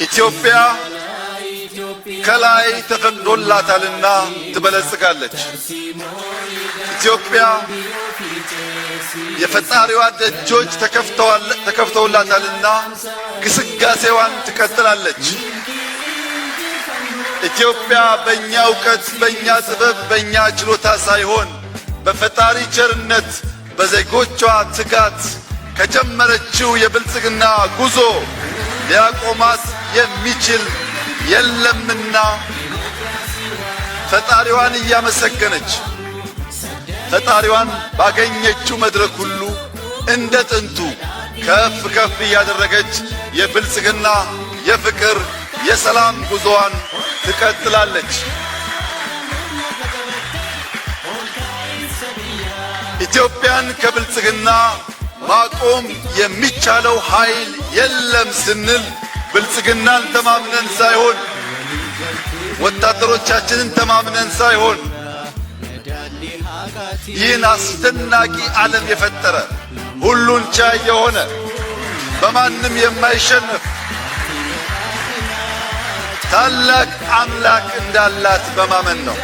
ኢትዮጵያ ከላይ ተፈቅዶላታልና ትበለጽጋለች። ኢትዮጵያ የፈጣሪዋ ደጆች ተከፍተውላታልና ግስጋሴዋን ትቀጥላለች። ኢትዮጵያ በእኛ እውቀት፣ በእኛ ጥበብ፣ በእኛ ችሎታ ሳይሆን በፈጣሪ ቸርነት በዜጎቿ ትጋት ከጀመረችው የብልጽግና ጉዞ ሊያቆማት የሚችል የለምና ፈጣሪዋን እያመሰገነች ፈጣሪዋን ባገኘችው መድረክ ሁሉ እንደ ጥንቱ ከፍ ከፍ እያደረገች የብልጽግና የፍቅር የሰላም ጉዞዋን ትቀጥላለች። ኢትዮጵያን ከብልጽግና ማቆም የሚቻለው ኃይል የለም ስንል ብልጽግናን ተማምነን ሳይሆን፣ ወታደሮቻችንን ተማምነን ሳይሆን፣ ይህን አስደናቂ ዓለም የፈጠረ፣ ሁሉን ቻይ የሆነ፣ በማንም የማይሸነፍ ታላቅ አምላክ እንዳላት በማመን ነው።